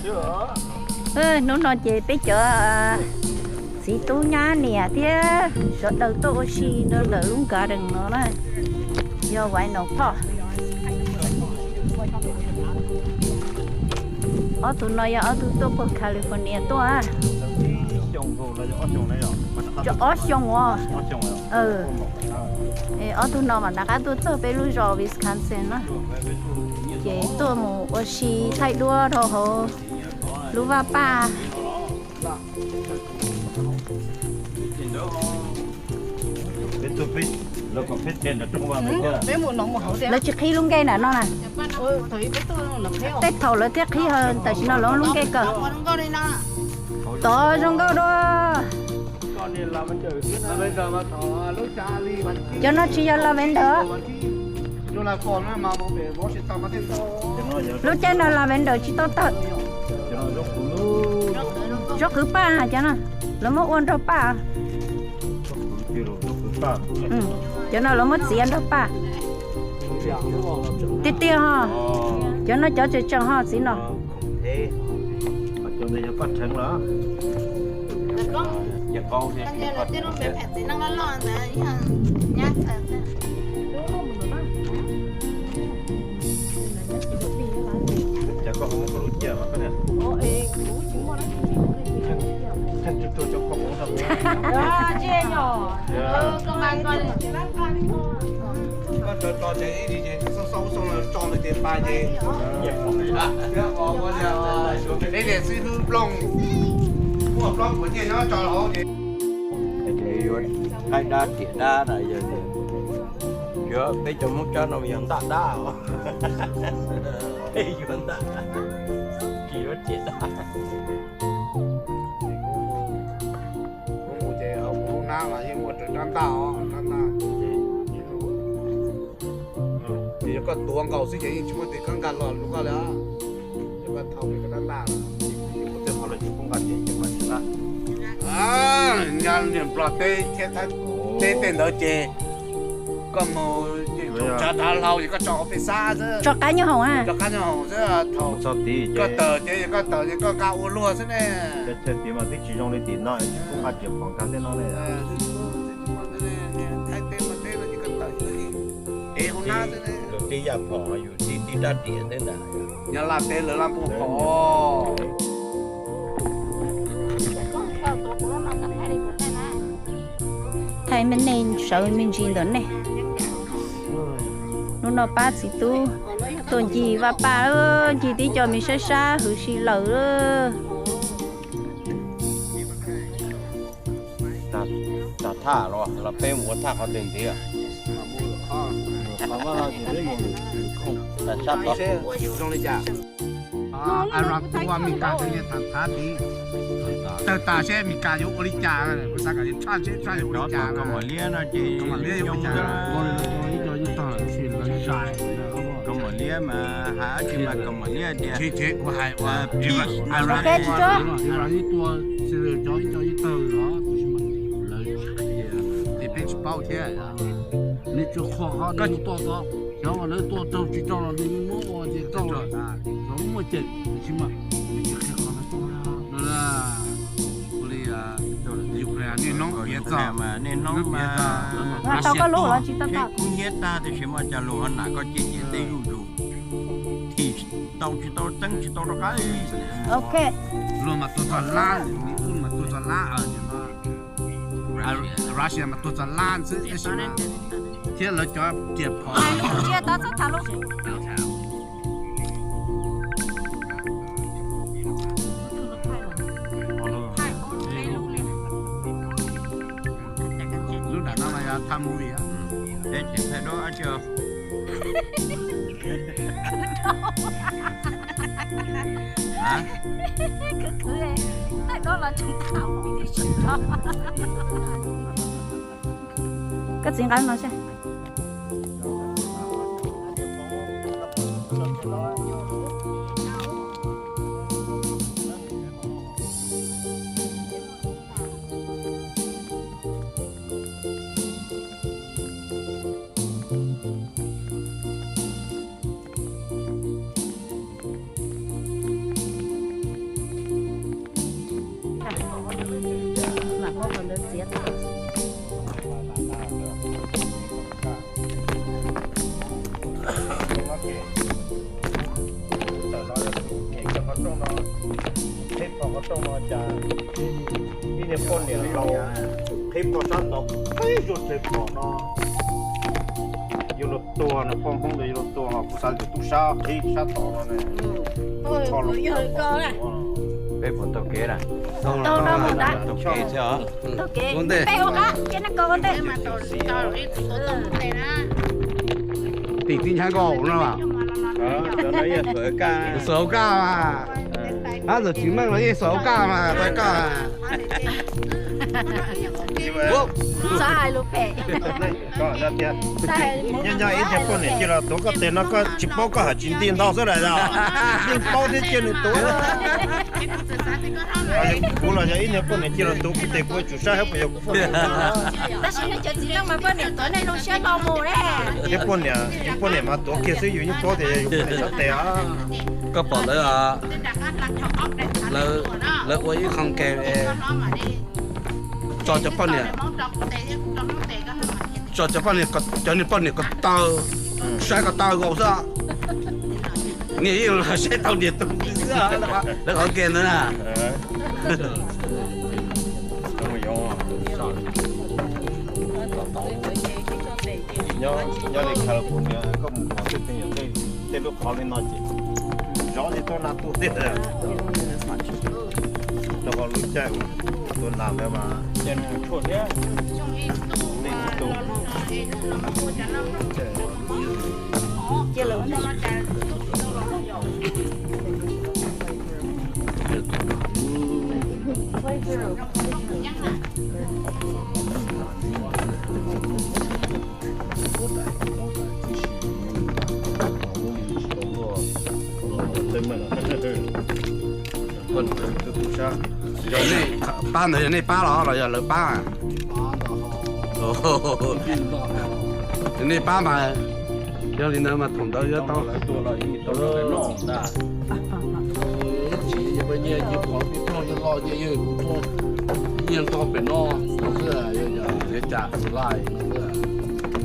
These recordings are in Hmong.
Hnub no ces peb cov txiv tub nyab niam thiab sawv daws tuaj ua si rau ntawm lub garden no na, yog Vinyl Park. Ob tug no yog ob tug tuaj puag California tuaj. Ob xyoo os. Ob tug no mas rov qab tuaj txog peb lub zos Wisconsin na, ces tuaj mus ua si thaij duab rau hauv lub vaj paj. Lawv tsis qhib lub nkej ntawm no na. Tej thaum lawv thiaj qhib, tam sim no lawv lub nkej kawg. Tod zoo nkauj dua. Cov no tsis yog lavender. Lub caij no lavender tsis tau tawg. Zaub qhwv paj cov no, lawv muab ua nrog paj. Cov no lawv muab txiav nrog paj. Tiag tiag ho. Cov no cov tseem tseem ho txiv no. Koj tso tso ces ib li ces xauj xauj xauj tso nws ces pais ces. Peb niam xib hwb Nplooj, muaj plaub puas nyiaj nyob tso hauv ces. Yuav qaib dab riam dab na, yog peb cov Hmoob Tsab no yog ntaj dab os. Peb yuav ntaj dab, tsis yuav riam dab. Kuv mus ces kuv lub hnab mas yeej muaj rab ntaj os, rab ntaj. Ces yog koj tuav nkaus xwb ces yeej tsis muaj tus kab nkag los rau koj li. Yog koj thau ces koj rab ntaj. Nyab niag Nplog teb thiab Thaib teb tej ntawd ces koj mus tsav dav hlau ces koj tso hauv pej xab xwb. Tso qab nyuag hoom a. Tso qab nyuag hoom xwb. Thaum koj tawm ces koj tawm ces koj nqa ua luag xwb ne. Tib tsis zoo li tim no, tsis pub nqa riam phom nkag tej no ne. Thaib teb Nplog teb no ces koj tawm ces koj ev hauv hnab xwb ne. Lawv tib yaj phom, yus tib tib rab riam xwb ntag. Nyob Laj teb lawv Laj Npuj phom. Thaij me nej sawv me ntsis ntawm nej. Hnub no pab txiv tub tuaj ncig vaj paj, ncig tib co me sab sab hwv si lawm. Tag thaj los los peb mus ua thaj qhov twg ntxiv? Tag sab tod. Tawg tas seb Meskas yuav ua li cas, kuv xav kom tshaj seb tshaj yuav ua li cas. Kaus maum liab no ces, kaus maum liab mas hais dab tsi mas kaus maum liab tias, es peb tsis paub thiab. Nws tsuas qhuas qhov nws tuaj tod, xyov uas lawv tuaj raug tsis raug los nws muab ua ces raug lawm, xyov muaj cem tsis muaj, nws tsis qhia qhov no tuaj. Ua li Ukraine niaj hnub piav txog, niaj hnub piav txog Russia tuaj, tsheb kub hnyiab tag tiam sis mas cas luag ho nam koj cem cem tej zuj zus, thim tau tsis tau txeeb tsis tau rov qab. Luag mas tuag txog lab, nws wb mas tuag txog lab, Russia mas tuag txog lab xwb tab sis mas thiab lawv cov riam phom. Lub nram no mas yog Thai movie. Peb tseem thaij duab dab tsi? Koj txiv nqa no seb. Ib niag poj niam laus qhib poj sab tod, qhib zuag tes pom no, yuav luag tuag no, poj Hmoob ntawd yuav luag tuag, kuv xav tias tub sab qhib sab tod no ne. Peb puas taug kev lawm? Taug kev thiab os. Ua ntej. Tim tib nchav nkaus no. Xuas hauv kaj mas. Ab, ntawm tsis meej los yeej xuas hauv kaj mas tau koj. Nyob nyob ib tug poj niam cia los tuav koj tes no koj tsis paub koj hais tsis nti ntau xwb lawm os. Yeej paub thiab cia nws tuav. Kuv los yog ib niag poj niam cia los tuav kuv tes kuv yuav tsum saib puas yog kuv poj niam. Tab sis nej cov txiv neej mas poj niam tuav nej zoo siab ntau mus ne. Thiab poj niam, yus poj niam mas tuav kiag xwb yus yeej paub tias yog yus poj niam sab tes os. Koj pom lawv, lawv ua ib qho game tso cov poj niam, tso cov poj niam, cov niag poj niam ko taw, saib ko taw nkaus xwb. Niag yeej saib tau niag tus xwb, lawv qhov game ntawd na. Nyob li California koj mus pom tej lub qhov li no ces zov li tuaj nag tuaj tiag. Rau qhov lub caij uas tuaj nag ntawd mas caij tshuaj thiab. Pab ntawd yog nej pab los los yog lawv pab? Nej pab mas, yog li ntawd mas thaum ntawd yuav tau. Nyiaj nrog pem no xwb,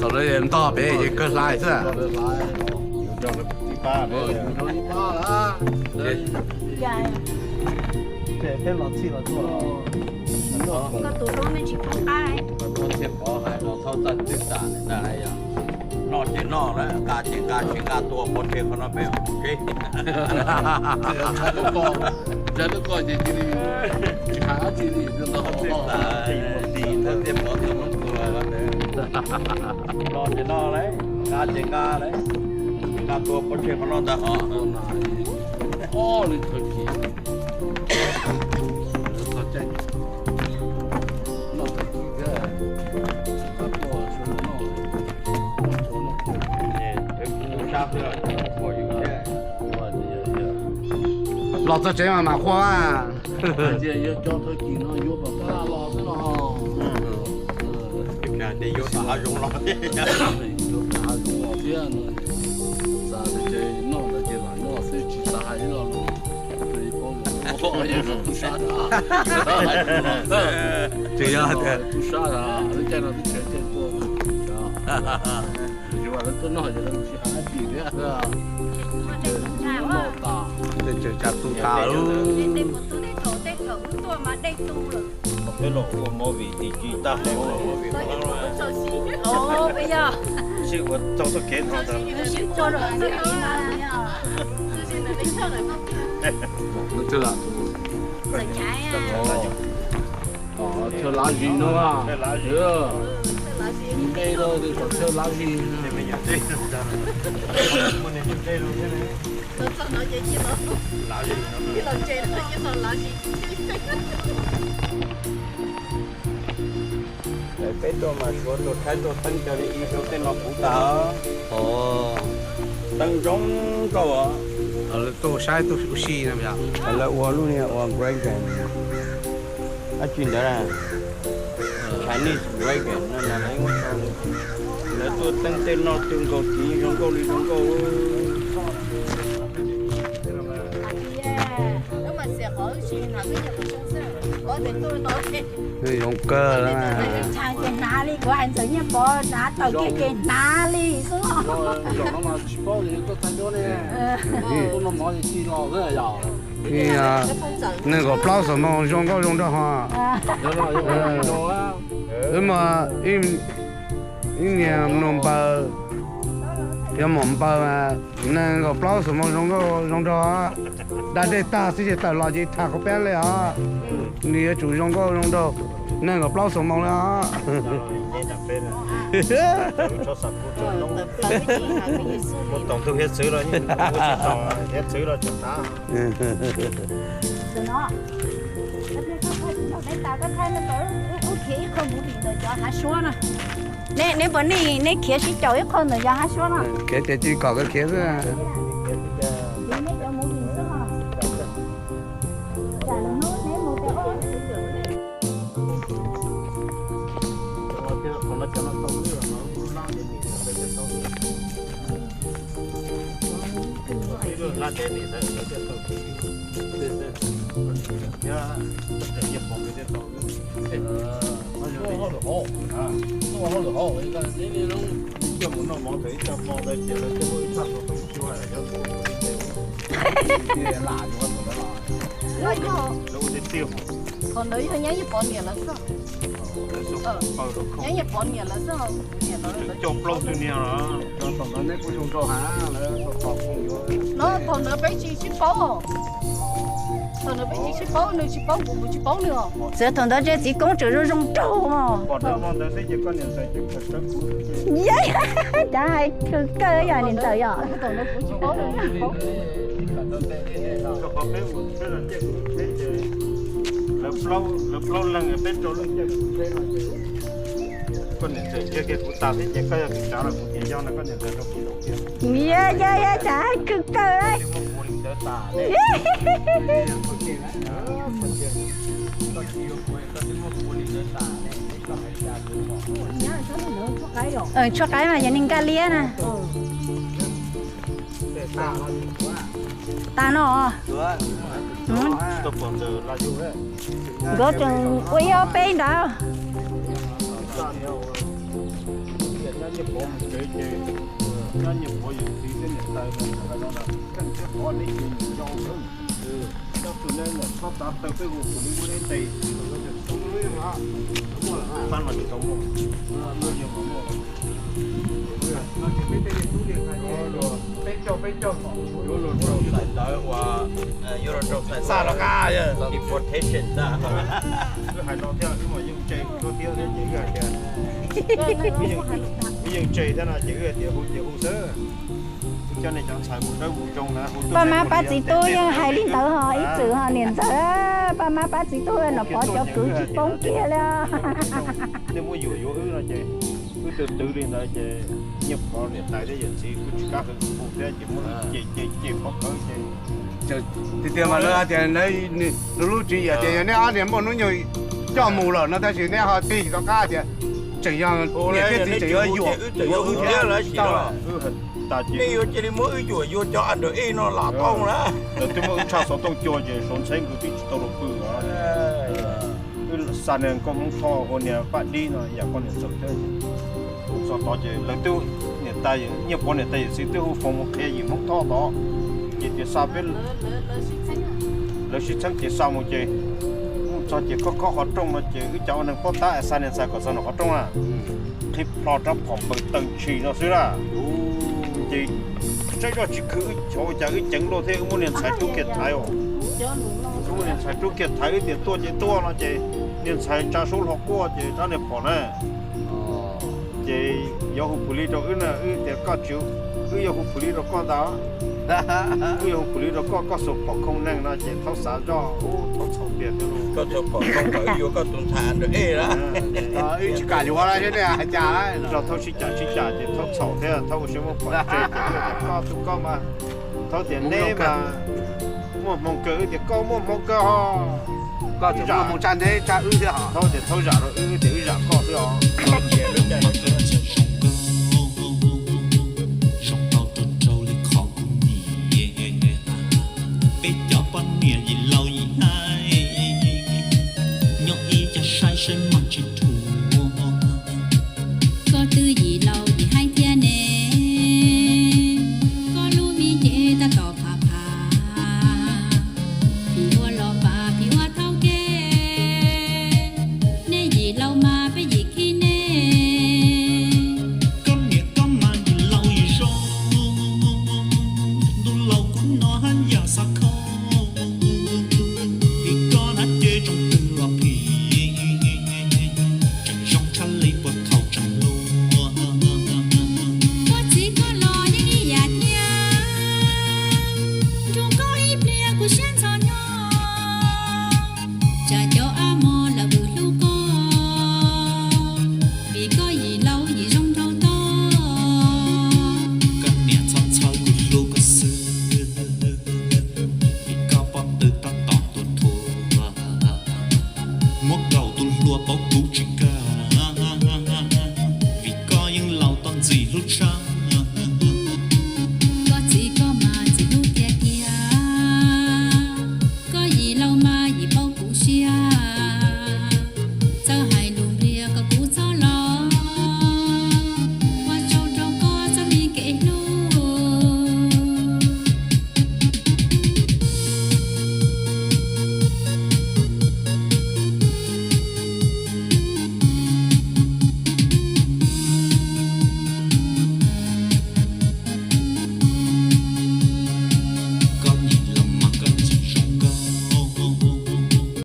thaum ntawd ntog pem ces kawg hlais xwb. Koj tus hlub me ntsis poob qab. Noj ces noj lawm, nqa ces nqa, tsis nqa tua pov tseg qhov no pem tsev. Ntshai lub ko ces cia li tsis hais dab tsi li, ntog hauv tej pov tua tua. Noj ces noj lawm, nqa ces nqa lawm, nqa tua pov tseg qhov no ntag hos. Ob li thawj kis, txog caij noj thawj kis thiab, nqa tuaj sawv daws noj, noj tshuav noj kua. Sab xwb, qhuas yus thiab. Los txog tsev mas mam qhuas. Ces yog cov thawj kis no yuav kom tab los xwb no. Yuav kom hav zoov los thiab no. Xav tias noj ntawd ces lam noj xwb tsis xav hais ib lo lus. Tub sab, tub sab, lub caij no twb tsis caij tuaj. Yuav lawv tuaj noj ces lawv tsis hais dab tsi thiab. Noj tas, tsa tu tas. Peb los ua movie tis ci tag hauv. Sib ua txog txoj kev no ntag. Chaw lav zis no. Npe no kom chaw lav zis. Peb tuaj mas suav tuaj thaib tuaj teeb cov li ib zoo tej no puv tas. Teeb zoo nkauj os. Lawv tuaj saib tuaj ua si no yog lawv ua lub niag ua dragon, dab tsi ntawd na, Chinese dragon no na, lawv tuaj teeb tej noj tej nkaus txiv zoo nkauj li zoo nkauj. Zoo kawg. Ces hnav li kuv hais Ntxawm Nyiaj Pov hnav tawm kiag ces hnav li xwb. Zaum no mas tsis paub tias yuav tuaj thaij duab ne. Tuaj noj mov ces tig los xwb yom. Nees nkaum plaub xuab moos zoo nkauj zoo nraug ho. Wb muaj ib niag mloog npaws, yog mom npaws mas nees nkaum plaub xuab moos zoo nkauj zoo nraug. Da dej tag xwb ces tawm los ces tham qhov peb li os. Nws yuav tsum zoo nkauj zoo nraug, nees nkaum plaub xuab moos li os. Neb puas nej, neb khiav sib caum ib qho ntawm yog hab suab no. Khiav ces cia kom nkawd khiav xwb. Thaum ntawd yog nyab yeej pov niam lawv xwb. Nyab yeej pov niam lawv xwb. Coj plaub tug niag los. No thaum ntawd peb tsis sib paub. Thaum ntawd peb tsis sib paub, nws tsis paub kuv, kuv tsis paub nws os. Txawm thaum ntawd tsev txiv koob tseem zoo zoo nraug os. Yog, cav hais khwv kawg yog niam ntxawm yog. Yog, yog, yog, cav hais khwv kawg. Tshuab qaib mas yog neeg nkaj liab na. Tas no. Nkawd tseem ua ib ob peb ntawd. Peb caug, peb caug. Yuav luag rau txais ntawv uas, yuav luag rau txais ntawv deportation na. Wb hais no thiab, wb mas yeej tseg koj thiab thiab ces wb hais tias, wb yeej tseg thiab no ces wb hais tias hu ces hu xwb. Wb cov nej cov ntxhais mus dawb mus zoo na, hu Paj Mab Paj Txiv Tub yeej hais li ntawd ho ib txwm ho niam ntxawm. Paj Mab Paj Txiv Tub Nom Pov cov kwv tsis poob kiag li. Nej muab yuam yuav wb no ces wb twb twv li ntawd ces Nyiaj Pov niam tais thiab yawm txiv kuj tsis kam hwm hu thiab ces muab cem cem cem pob kawg ces. Tiag tiag mas lawv hais tias lawv lub tswv yim tias yog neb ob niag muaj hnub nyoog coj mus lawm no tab sis neb ho tig tom qab tias tseem yog niam thiab txiv tseem yuav yuam yuav wb thiab. Nej yuav cia li muab wb yuam yuav cov under age no lam tau na. Lawv twb muab wb tshaj xov tooj cua ces Suav ntxheb nkawd twb tsis tau los pw. Wb xa niag nkauj Hmoob Thoj hu niag Paj Dib no yam poj niam ntxawm thiab. Txog tod ces lawv twb, niam tais, Nyiaj Pov niam tais yawm txiv twb hu foos mus qhia yim Hmoob Thoj tod. Ces tias xa peb, lawv sib txheeb ces xa mus ces mus txog ces khob khob qhov rooj no ces wb cov ua neeg paub tab xa niag ntxhais kom txog nram qhov rooj na. Qhib plho rab phom npaws taw ntshis no xwb na. Ces saib zoj tsis khwv wb xyov ua cas wb ceev luaj thiab wb muab niag ntxhais rub kiag thaiv os. Wb muab niag ntxhais rub kiag thaiv wb tias tuaj ces tuaj no ces niag ntxhais tsa suab hlo quaj ces rab niag phom na. Ces yuav hu pus lis rau wb na, wb tias koj tsis, wb yuav hu pus lis rau koj ntag. Wb yuav hu pus lis rau koj, koj xuas phom khoo neeg no ces thaub xav zoj, thaub txhaum tiag. Koj xuas phom khoo kom wb yuav koj tus ntxhais rau ej na. Wb tsis kam yuav li, hais cas, thaub sib cav sib cav ces thaub txhaum thiab thaub ua siab muab phom tseg ces wb tias koj tus koj mas, thaub tias neb mas muaj hmoo kawg, wb tias koj muaj hmoo kawg ho. Koj tseem muaj hmoo tsa neb tsa wb thiab ho. Thaub tias thaub zam rau wb, wb tias wb zam koj xwb os. Zoo tau rau rau li qhov kuv nyiam. Peb cov poj niam yim laus yim hais, nyob ib co saib saib mas tsis thuam. Koj twb yim laus yim hais thiab ne, koj lub me cev tab tom phav phav. tua tau kuv tsis